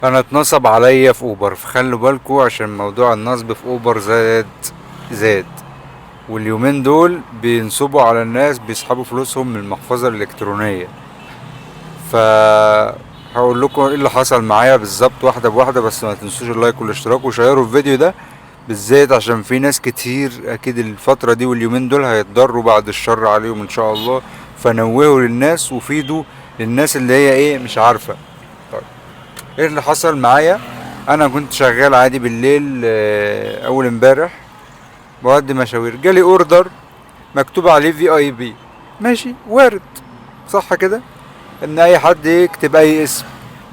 انا اتنصب عليا في اوبر، فخلوا بالكوا عشان موضوع النصب في اوبر زاد زاد، واليومين دول بينصبوا على الناس، بيسحبوا فلوسهم من المحفظة الالكترونية. ف هقول لكم ايه اللي حصل معايا بالظبط واحدة بواحدة، بس ما تنسوش ال like والاشتراك وشيروا الفيديو ده بالذات عشان في ناس كتير اكيد الفترة دي واليومين دول هيتضروا بعد الشر عليهم ان شاء الله. فنوهوا للناس وفيدوا للناس اللي هي ايه مش عارفة. طيب ايه اللي حصل معايا؟ انا كنت شغال عادي بالليل، اول امبارح بودي مشاوير، جالي order مكتوب عليه VIP. ماشي، وارد صح كده ان اي حد يكتب اي اسم،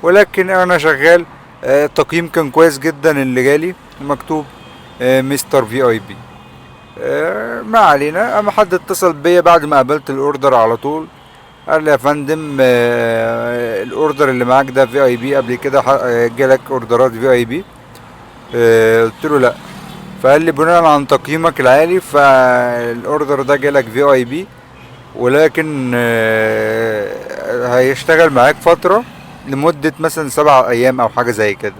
ولكن انا شغال، التقييم كان كويس جدا اللي جالي مكتوب، مستر VIP. ما علينا. اما حد اتصل بيا بعد ما قبلت ال order على طول، قال لي يا فندم، ال order اللي معاك ده VIP، قبل كده جالك اوردرات VIP؟ قلت له لا. فقال لي بناء عن تقييمك العالي فال order ده جالك VIP، ولكن هيشتغل معاك فترة لمدة مثلا 7 ايام او حاجة زي كده.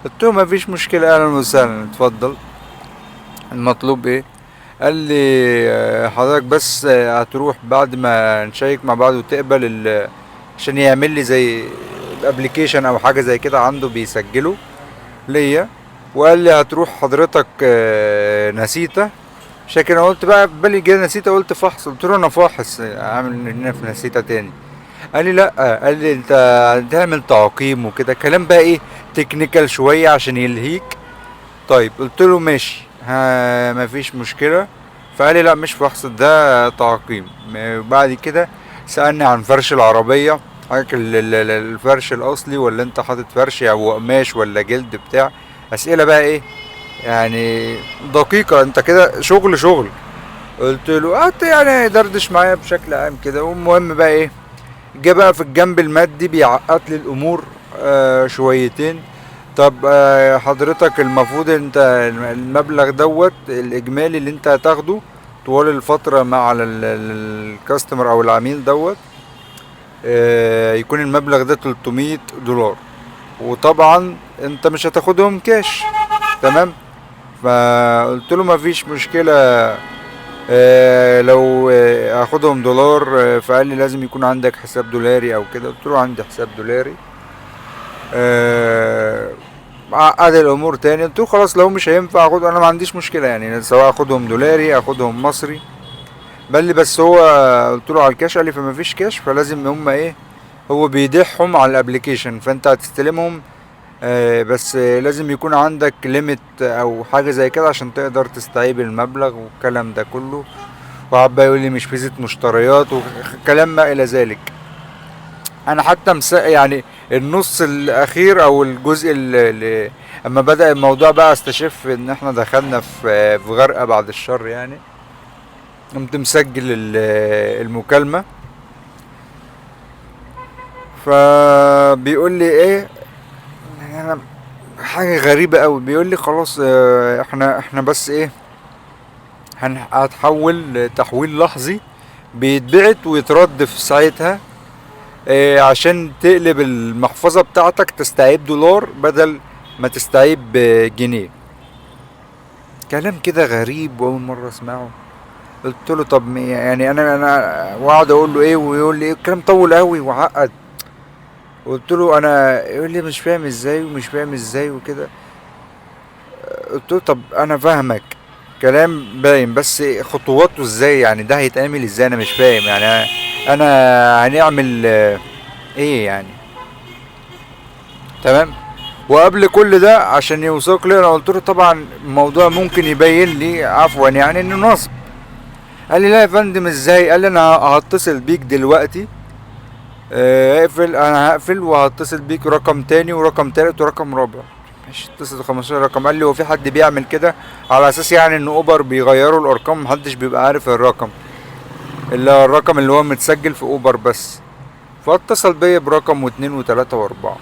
قلت له مفيش مشكلة، اهلا وسهلا، اتفضل، المطلوب ايه؟ قال لي حضرتك بس، هتروح بعد ما نشيك مع بعض وتقبل عشان يعمل لي زي ال application او حاجة زي كده عنده بيسجله ليا. وقال لي هتروح حضرتك، نسيتا. عشان كده قلت بقى في بالي جه نسيتا، قلت فحص، قلت له انا فاحص عامل هنا في نسيتا تاني. قال لي لا، قال لي انت هتعمل تعقيم وكده، كلام بقى ايه technical شوية عشان يلهيك. طيب قلت له ماشي، ها مفيش مشكلة. فقال لي لا مش فحص، ده تعقيم. بعد كده سألني عن فرش العربية، حضرتك الفرش الأصلي ولا انت حاطط فرش او قماش ولا جلد بتاع، أسئلة بقى ايه يعني دقيقة، انت كده شغل شغل. قلت له قعدت دردش معايا بشكل عام كده. والمهم بقى ايه، جه بقى في الجنب المادي بيعقد لي الامور، شويتين. طب، حضرتك المفروض انت المبلغ دوت الاجمالي اللي انت هتاخده طوال الفترة مع الكاستمر او العميل دوت، يكون المبلغ ده تلتمية دولار، وطبعا انت مش هتاخدهم كاش، تمام؟ فقلت له مفيش مشكلة، لو هاخدهم دولار. فقال لي لازم يكون عندك حساب دولاري او كده. قلت له عندي حساب دولاري. عقد الامور تاني. قلت له خلاص لو مش هينفع اخد، انا ما عنديش مشكلة سواء اخدهم دولاري اخدهم مصري. بل لي بس هو قلت له على الكاش، قال لي فما فيش كاش، فلازم هم ايه، هو بيدحهم على ال application، فانت هتستلمهم، بس لازم يكون عندك limit او حاجة زي كده عشان تقدر تستعيب المبلغ والكلام ده كله. وقعد بقى يقول لي مش فيزة مشتريات وكلام ما الى ذلك. انا حتى النص الاخير او الجزء اللي اما بدأ الموضوع بقى استشف ان احنا دخلنا في غرقة بعد الشر قمت مسجل المكالمة. فبيقول لي ايه، انا حاجة غريبة قوي، بيقول لي خلاص، احنا بس ايه، هتحول تحويل لحظي بيتبعت ويترد في ساعتها، عشان تقلب المحفظة بتاعتك تستعيب دولار بدل ما تستعيب جنيه. كلام كده غريب واول مرة اسمعه. قلت له طب يعني انا واقعد اقول له ايه ويقول لي ايه، الكلام طول قوي وعقد. قلت له انا، يقول لي مش فاهم ازاي ومش فاهم ازاي وكده. قلت له طب انا فاهمك كلام باين، بس خطواته ازاي ده هيتعمل ازاي، انا مش فاهم انا هنعمل ايه يعني، تمام. وقبل كل ده عشان يوثق لي، انا قلت له طبعا الموضوع ممكن يبين لي عفوا انه نصب. قال لي لا يا فندم ازاي، قال لي انا هتصل بيك دلوقتي، اقفل، انا هقفل وهتصل بيك رقم تاني ورقم تالت ورقم رابع. ماشي، اتصل 15 رقم. قال لي هو في حد بيعمل كده على اساس ان اوبر بيغيروا الارقام، محدش بيبقى عارف الرقم الا الرقم اللي هو متسجل في اوبر بس. فاتصل بيا برقم واتنين وتلاتة واربعة،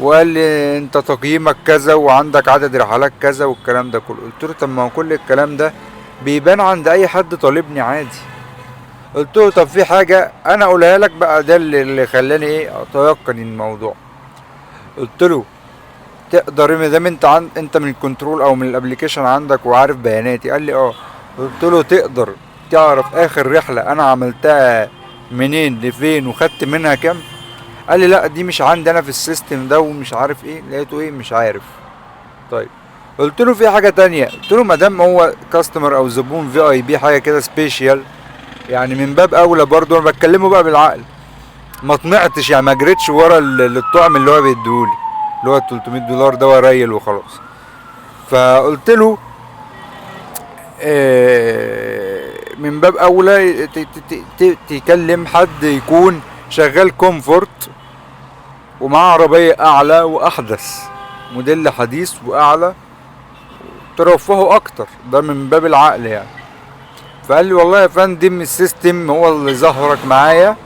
وقال لي انت تقييمك كذا وعندك عدد رحلات كذا والكلام ده كله. قلت له طب ما هو كل الكلام ده بيبان عند اي حد طالبني عادي. قلت له طب في حاجة انا اقولها لك بقى، ده اللي خلاني ايه اتيقن الموضوع. قلت له تقدر ما دام انت انت من ال control او من ال application عندك وعارف بياناتي. قال لي اه. قلت له تقدر تعرف اخر رحله انا عملتها منين لفين وخدت منها كام؟ قال لي لا دي مش عندي انا في ال system ده ومش عارف ايه. لقيته ايه مش عارف. طيب قلت له في حاجة تانية، قلت له ما دام هو customer او زبون VIP حاجة كده special، يعني من باب اولى برضه انا بتكلمه بقى بالعقل، ما طمعتش يعني ما جريتش ورا الطعم اللي هو بيديهولي اللي هو $300 ده واريل وخلاص. فقلت له من باب اولى تكلم حد يكون شغال comfort ومعاه عربية اعلى واحدث، موديل حديث واعلى، ترفهه اكتر، ده من باب العقل يعني. فقال لي والله يا فندم ال system هو اللي ظهرك معايا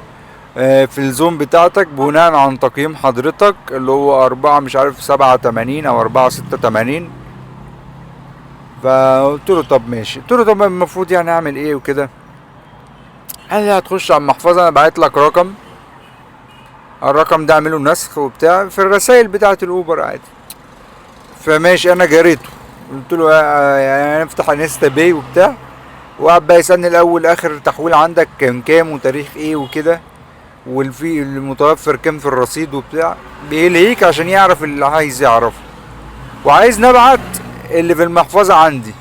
في ال zone بتاعتك بناء عن تقييم حضرتك اللي هو 4 مش عارف 87 او 4 86. فقلت له طب ماشي. قلت له طب المفروض يعني اعمل ايه وكده؟ قال لي هتخش على المحفظة، انا بعت لك رقم، الرقم ده اعمله نسخ وبتاع في الرسائل بتاعه الاوبر عادي. فماشي انا جريته، قلت له يعني افتح InstaPay وبتاع، وقعد بقى يسالني الاول اخر تحويل عندك كان كام وتاريخ ايه وكده، والفي المتوفر كام في الرصيد وبتاع، بيلهيك عشان يعرف اللي عايز يعرفه. وعايز نبعت اللي في المحفظة عندي،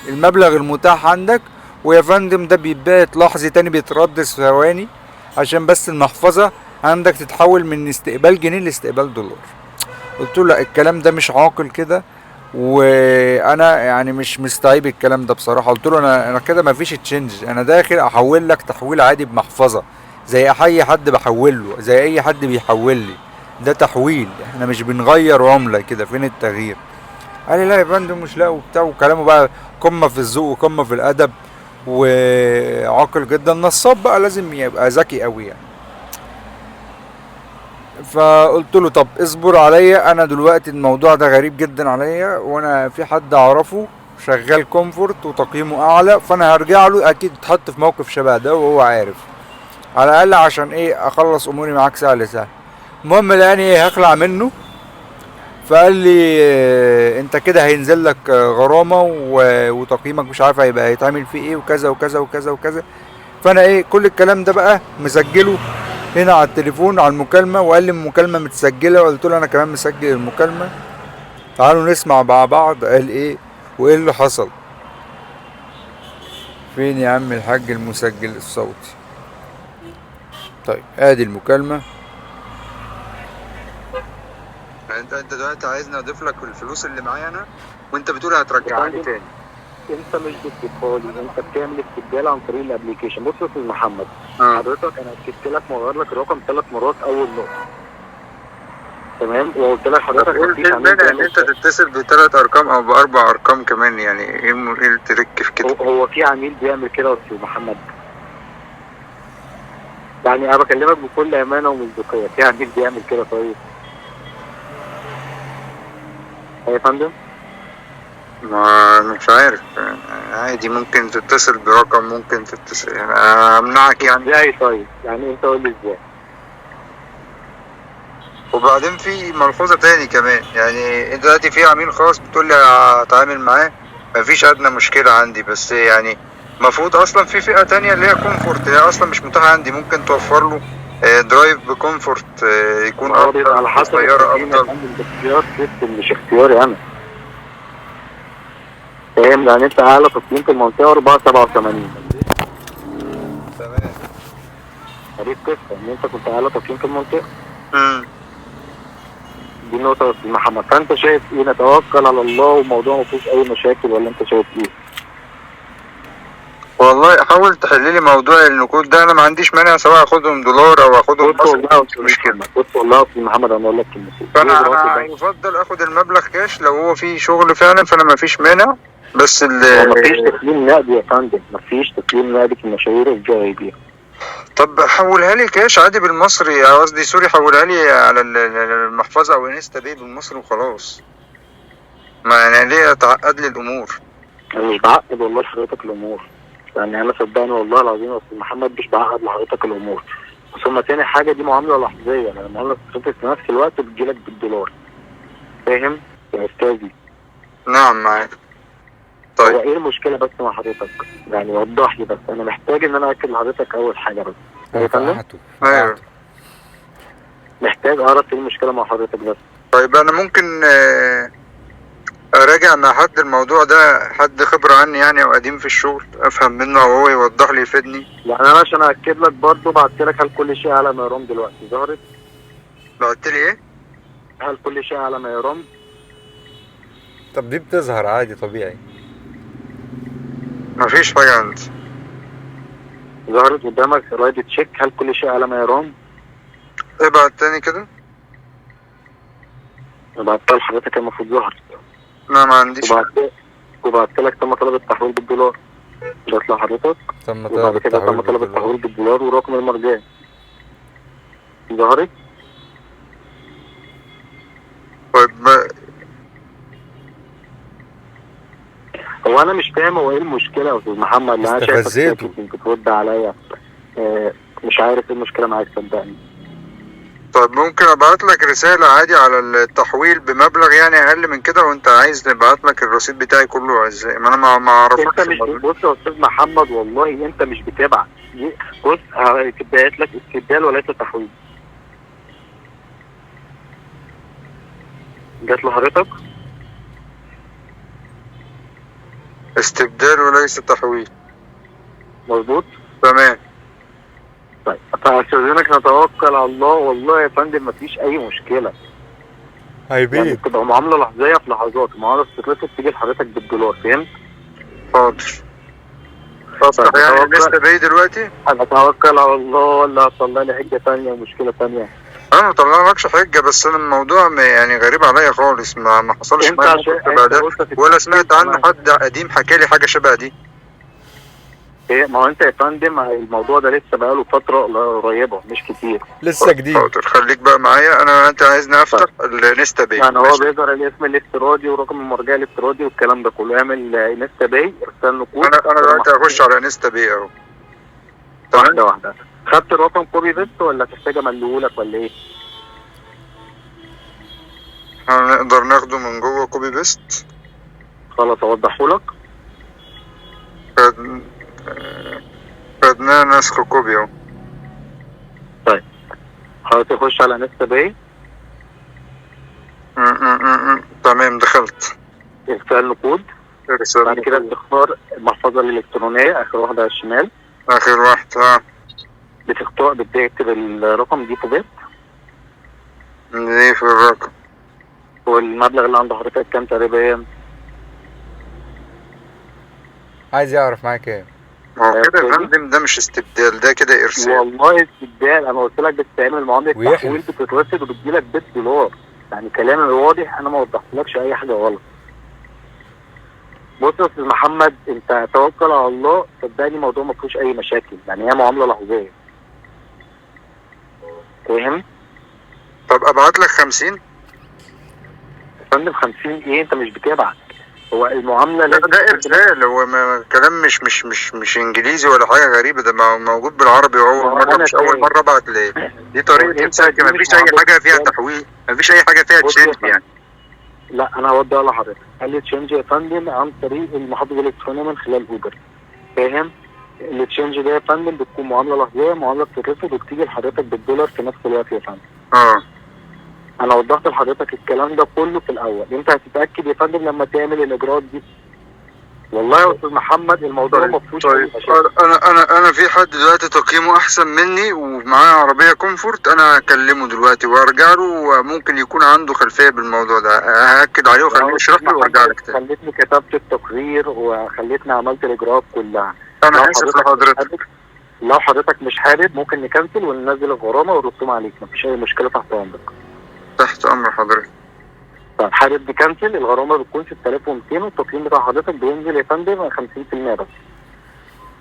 المبلغ المتاح عندك، ويا فندم ده بيتبعت لحظي تاني، بيترد ثواني عشان بس المحفظة عندك تتحول من استقبال جنيه لاستقبال دولار. قلت له لا الكلام ده مش عاقل كده، وانا يعني مش مستعيب الكلام ده بصراحة. قلت له انا كده مفيش change، انا داخل احول لك تحويل عادي بمحفظة زي اي حد بحول له، زي اي حد بيحول لي، ده تحويل، احنا مش بنغير عملة كده، فين التغيير؟ قال لي لا يا فندم مش لا وبتاع، وكلامه بقى قمة في الذوق وقمة في الادب وعاقل جدا. نصاب بقى لازم يبقى ذكي قوي يعني. فقلت له طب اصبر عليا، انا دلوقتي الموضوع ده غريب جدا عليا، وانا في حد اعرفه شغال comfort وتقييمه اعلى، فانا هرجع له اكيد اتحط في موقف شبه ده وهو عارف، على الاقل عشان ايه اخلص اموري معاك سهل سهل. المهم لاني ايه هخلع منه، فقال لي انت كده هينزل لك غرامة وتقييمك مش عارف هيبقى هيتعمل فيه ايه وكذا وكذا وكذا وكذا. فانا ايه كل الكلام ده بقى مسجله هنا على التليفون على المكالمة، وقال لي المكالمة متسجله، وقلت له انا كمان مسجل المكالمة. تعالوا نسمع مع بعض قال ايه وايه اللي حصل. فين يا عم الحاج المسجل الصوتي؟ طيب ادي المكالمة. انت دلوقتي عايزني اضيف لك الفلوس اللي معايا انا، وانت بتقول هترجعها لي تاني. انت مش بتضيفها لي، انت بتعمل استبدال عن طريق ال application. بص يا استاذ محمد، حضرتك انا اكدت لك مغير لك الرقم 3 مرات اول نقطة، تمام؟ وقلت لك حضرتك ايه المانع ان انت تتصل ب3 ارقام او ب4 ارقام كمان؟ يعني ايه ال trick في كده؟ هو في عميل بيعمل كده يا استاذ محمد؟ يعني انا بكلمك بكل امانه ومصداقيه، في عميل بيعمل كده؟ طيب يا فندم ما مش عارف، عادي ممكن تتصل برقم، ممكن تتصل، يعني امنعك يعني ازاي؟ طيب يعني انت قول لي ازاي. وبعدين في ملحوظة تاني كمان، يعني انت دلوقتي في عميل خاص بتقول لي هتعامل معاه مفيش ادنى مشكلة عندي، بس يعني المفروض اصلا في فئة تانية اللي هي comfort، هي اصلا مش متاحة عندي، ممكن توفر له drive ب comfort يكون افضل، على حسب سيارة افضل. اختيار system مش اختياري انا، فاهم؟ يعني انت اعلى تقييم في المنطقة 4.87. تمام. دي القصة ان انت كنت اعلى تقييم في المنطقة. دي النقطة يا استاذ محمد. فانت شايف ايه؟ نتوكل على الله والموضوع ما فيهوش اي مشاكل، ولا انت شايف ايه؟ والله حاول تحل لي موضوع النقود ده، انا ما عنديش مانع سواء اخدهم دولار او اخدهم مصري، مش مشكلة. بص والله يا استاذ محمد انا اقول لك كلمتين. فانا يفضل اخد المبلغ كاش لو هو في شغل فعلا، فانا ما فيش مانع، بس مفيش تسليم نقدي يا فندم، مفيش تسليم نقدي في المشاوير ال VIP. طب حولها لي كاش عادي بالمصري، قصدي sorry، حولها لي على المحفظة او InstaPay بالمصري وخلاص. ما يعني ليه تعقد لي الامور؟ انا مش بعقد والله لحضرتك الامور، يعني انا صدقني والله العظيم يا استاذ محمد مش بعقد لحضرتك الامور. ثم تاني حاجة دي معاملة لحظيه، يعني المعاملة بتترفض في نفس الوقت وبتجيلك بالدولار. فاهم يا استاذي؟ نعم معاك. طيب هو ايه المشكلة بس مع حضرتك؟ يعني وضح لي بس، انا محتاج ان انا اكد لحضرتك اول حاجة بس. انا فقعته. ايوه محتاج اعرف ايه المشكلة مع حضرتك بس. طيب انا ممكن اراجع مع حد الموضوع ده، حد خبرة عني يعني وقديم في الشغل، افهم منه او هو يوضح لي يفيدني. يعني انا عشان اكد لك برضه بعت لك هل كل شيء على ما يرام دلوقتي ظهرت؟ بعت لي ايه؟ هل كل شيء على ما يرام؟ طب دي بتظهر عادي طبيعي. مفيش حاجة عندي. ظهرت قدامك ride check هل كل شيء على ما يرام؟ ابعت تاني كده. بعتها لحضرتك المفروض ظهرت. لا ما عنديش. وبعت لك تم طلب التحويل بالدولار. جات لحضرتك تم طلب التحويل تم طلب التحويل بالدولار ورقم المرجعي. ظهرت؟ طيب هو انا مش فاهم هو ايه المشكلة يا استاذ محمد؟ لا انا شايفك بترد عليا، مش عارف ايه المشكلة معاك صدقني. طيب ممكن ابعت لك رسالة عادي على التحويل بمبلغ يعني اقل من كده، وانت عايز نبعت لك الرصيد بتاعي كله ازاي؟ ما انا ما اعرفش. انت مش بص يا استاذ محمد والله انت مش بتبعت. بص هتبعت لك استبدال وليس تحويل. جات لحضرتك؟ استبدال وليس تحويل. مظبوط؟ تمام. طيب فاستاذنك نتوكل على الله. والله يا فندم مفيش اي مشكلة. هيبيد يعني بتبقى معاملة لحظيه في لحظات، المعاملة بتترفض تيجي لحضرتك بالدولار. فهمت؟ حاضر. طب يعني لسه باقي دلوقتي؟ انا اتوكل على الله ولا هتطلع لي حجه ثانية ومشكلة ثانية؟ انا ما طلعلكش حجه، بس انا الموضوع يعني غريب عليا خالص، ما حصلش معايا موقف ده ولا سمعت عنه حد قديم حكى لي حاجة شبه دي. ايه ما هو انت يا فندم الموضوع ده لسه بقاله فترة قريبه مش كتير، لسه جديد. حاضر خليك بقى معايا. انا انت عايزني افتح الانستا باي؟ يعني هو بيظهر الاسم الافتراضي ورقم المرجع الافتراضي والكلام ده كله. اعمل انستا باي، ارسل له كود. انا دلوقتي هخش على انستا باي اهو. واحدة واحدة. خدت الرقم copy paste ولا تحتاج املهولك ولا ايه؟ هنقدر ناخده من جوه copy paste. خلاص اوضحهولك. خدناه نسخ copy اهو. طيب حضرتك تخش على انستا باي. تمام دخلت. ارسال له كود. بعد كده بتختار المحفظة الالكترونية اخر واحدة على الشمال. اخر واحدة. بتختار بتكتب الرقم دي في دي في الرقم. والمبلغ اللي عند حضرتك كام تقريبا؟ عايز يعرف معاك ايه؟ ما هو كده يا فندم ده مش استبدال، ده كده ارسال. والله استبدال، انا قلت لك بتتعمل معاملة تحويل بتترصد وبتجيلك بالدولار. يعني كلامي واضح، انا ما وضحتلكش اي حاجة غلط. بص يا استاذ محمد انت توكل على الله، صدقني الموضوع ما فيهوش اي مشاكل، يعني هي معاملة لحظيه. فاهم؟ طب ابعت لك 50؟ يا فندم 50 ايه؟ انت مش بتبعت. هو المعاملة لازم ده ارسال، هو كلام مش مش مش مش انجليزي ولا حاجة غريبة، ده موجود بالعربي. وهو مرة مش اول مرة ابعت ليه. دي طريقه ارسال، مفيش اي حاجة فيها تحويل، مفيش اي حاجة فيها change يعني. لا انا هوضح لحضرتك. قال لي change يا فندم عن طريق المحافظة الالكترونية من خلال اوبر. فاهم؟ ال change ده يا فندم بتكون معاملة لحظيه، معاملة بتترفض وبتيجي لحضرتك بالدولار في نفس الوقت يا فندم. انا وضحت لحضرتك الكلام ده كله في الاول، انت هتتاكد يا فندم لما تعمل الاجراءات دي. والله يا استاذ محمد الموضوع ما فيهوش. طيب انا في حد دلوقتي تقييمه احسن مني ومعاه عربية كومفورت، انا هكلمه دلوقتي وارجع له، وممكن يكون عنده خلفية بالموضوع ده، هاكد عليه وخليه يشرح لي وارجع لك تاني. خليتني كتبت التقرير وخليتني عملت الاجراءات كلها. انا اسف لحضرتك. لو حضرتك مش حابب ممكن نكنسل وننزل الغرامة والرسوم عليك، مفيش اي مشكلة، تحت امرك. تحت امر حضرتك. طب حابب نكنسل، الغرامة بتكون 6200 والتقييم بتاع حضرتك بينزل يا فندم 50% بس.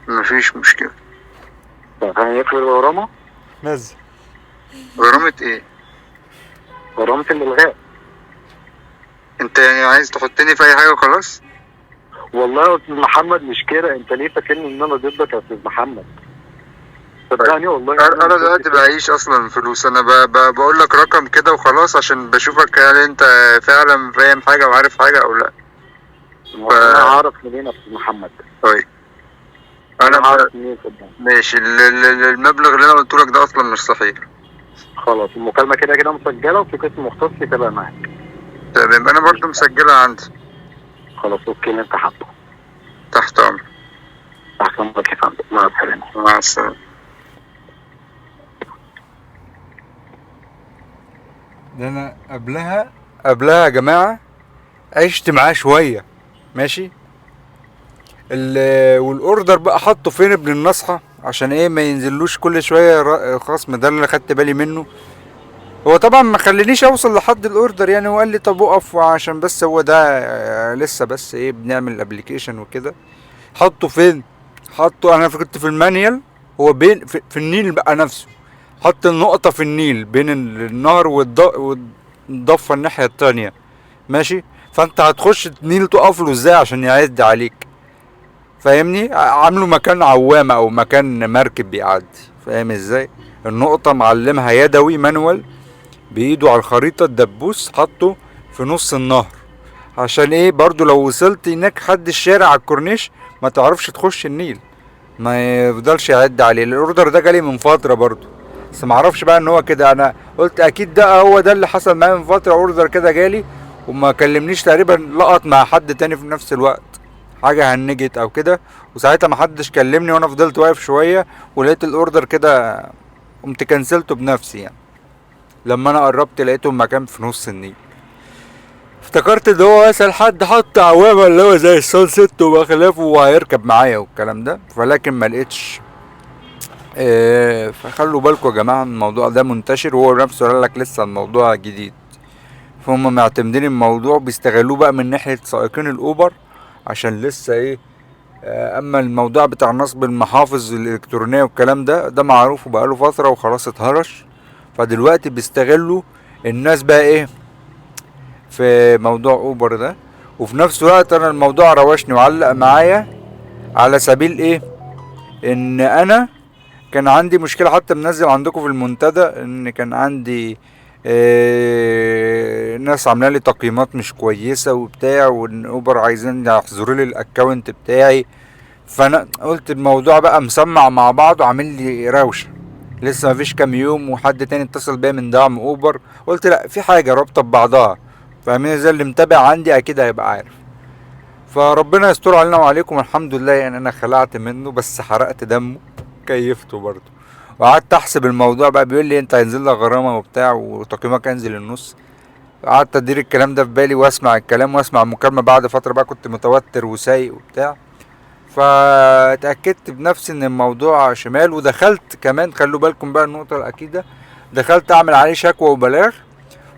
مفيش مشكلة. طب هنقفل الغرامة؟ نزل. غرامة ايه؟ غرامة الالغاء. انت يعني عايز تحطني في اي حاجة وخلاص؟ والله يا استاذ محمد مش كده، انت ليه فاكرني ان انا ضدك يا استاذ محمد؟ صدقني والله. انا دلوقتي بعيش اصلا فلوس، انا بقول لك رقم كده وخلاص عشان بشوفك هل انت فعلا فاهم حاجة وعارف حاجة او لا. انا هعرف منين يا استاذ محمد؟ طيب انا هعرف منين صدقني. ماشي، المبلغ اللي انا قلته لك ده اصلا مش صحيح. خلاص المكالمة كده كده مسجله وفي قسم مختص يتابع معاك. تمام، انا برضو مسجله عندي. خلاص okay، اللي انت حاطه. تحت امرك. تحت امرك يا فندم، مع السلامة. مع السلامة. ده انا قبلها يا جماعة عشت معاه شوية ماشي. وال order بقى حطه فين ابن النصحه عشان ايه ما ينزلوش كل شوية خصم. ده اللي خدت بالي منه. هو طبعا ما خلينيش اوصل لحد ال order يعني، هو قال لي طب اقف عشان بس هو ده لسه بس ايه بنعمل ال application وكده. حطه فين؟ حطه انا كنت في المانيال، هو بين في النيل بقى نفسه، حط النقطة في النيل بين النهر والضفة الناحية التانية ماشي. فانت هتخش النيل تقف له ازاي عشان يعد عليك؟ فاهمني؟ عامله مكان عوامه او مكان مركب بيعدي، فاهم ازاي؟ النقطة معلمها يدوي manual بايده على الخريطة، الدبوس حطه في نص النهر عشان ايه؟ برضو لو وصلت هناك حد الشارع على الكورنيش ما تعرفش تخش النيل، ما يفضلش يعد عليه. ال order ده جالي من فترة برضو، بس ما اعرفش بقى ان هو كده. انا قلت اكيد ده هو ده اللي حصل معايا من فترة، order كده جالي وما كلمنيش تقريبا، لقط مع حد تاني في نفس الوقت، حاجة هنجت او كده، وساعتها ما حدش كلمني وانا فضلت واقف شوية ولقيت ال order كده، قمت كنسلته بنفسي يعني. لما انا قربت لقيته مكان في نص النيل، افتكرت ان هو مثلا حد حط عوامه اللي هو زي السانست وما خلافه وهيركب معايا والكلام ده، فلكن ما لقيتش. فخلوا بالكم يا جماعة، الموضوع ده منتشر، وهو نفسه قال لك لسه الموضوع جديد، فهم معتمدين الموضوع بيستغلوه بقى من ناحية سائقين الاوبر عشان لسه ايه. اما الموضوع بتاع نصب المحافظ الالكترونية والكلام ده، ده معروف وبقاله فترة وخلاص اتهرش، فدلوقتي بيستغلوا الناس بقى ايه في موضوع اوبر ده. وفي نفس الوقت انا الموضوع روشني وعلق معايا على سبيل ايه، ان انا كان عندي مشكلة، حتى منزل عندكم في المنتدى ان كان عندي ناس عامله لي تقييمات مش كويسة وبتاع، وان اوبر عايزين يحظروا لي ال account بتاعي. فانا قلت الموضوع بقى مسمع مع بعضه عامل لي روشه، لسه مفيش كام يوم وحد تاني اتصل بيا من دعم اوبر، قلت لا في حاجة رابطه ببعضها، فاهمين ازاي؟ اللي متابع عندي اكيد هيبقى عارف. فربنا يستر علينا وعليكم. الحمد لله يعني انا خلعت منه، بس حرقت دمه، كيفته برضه. وقعدت احسب الموضوع بقى، بيقول لي انت هينزل لك غرامة وبتاع وتقييمك هينزل النص. قعدت ادير الكلام ده في بالي واسمع الكلام واسمع المكالمة. بعد فترة بقى كنت متوتر وسايق وبتاع، فاتاكدت بنفسي ان الموضوع شمال. ودخلت كمان، خلوا بالكم بقى النقطة الاكيده، دخلت اعمل عليه شكوى وبلاغ،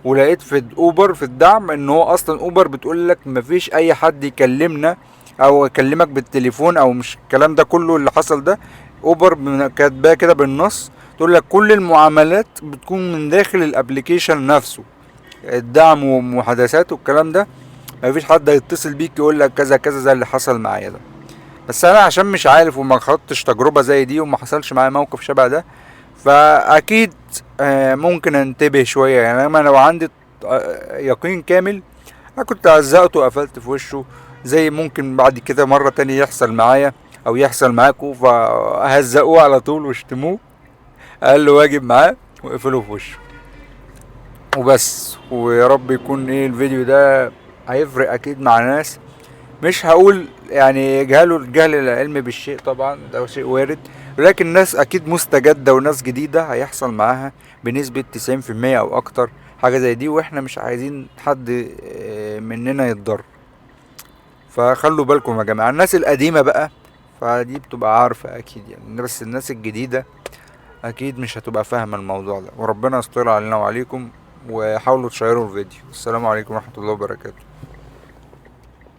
ولقيت في اوبر في الدعم ان هو اصلا اوبر بتقول لك مفيش اي حد يكلمنا او يكلمك بالتليفون او مش الكلام ده كله اللي حصل ده. اوبر كاتباه كده بالنص، تقول لك كل المعاملات بتكون من داخل ال application نفسه، الدعم ومحادثات والكلام ده، مفيش حد هيتصل بيك يقول لك كذا كذا زي اللي حصل معايا ده. بس انا عشان مش عارف وما خدتش تجربه زي دي وما حصلش معايا موقف شبه ده، فاكيد ممكن انتبه شوية يعني. انا لو عندي يقين كامل انا كنت عزقته وقفلت في وشه، زي ممكن بعد كده مرة تانية يحصل معايا او يحصل معاكم، فهزقوه على طول واشتموه، قال له واجب معاه وقفلوه في وشه وبس. ويا رب يكون ايه الفيديو ده هيفرق اكيد مع ناس، مش هقول يعني يجهلوا الجهل العلمي بالشيء، طبعا ده شيء وارد، ولكن ناس اكيد مستجدة وناس جديدة هيحصل معاها بنسبة 90% او اكتر حاجة زي دي، واحنا مش عايزين حد مننا يتضر. فخلوا بالكم يا جماعة. الناس القديمة بقى فدي بتبقى عارفة اكيد يعني، بس الناس الجديدة اكيد مش هتبقى فاهمة الموضوع ده. وربنا يستر علينا وعليكم، وحاولوا تشيروا الفيديو. السلام عليكم ورحمة الله وبركاته.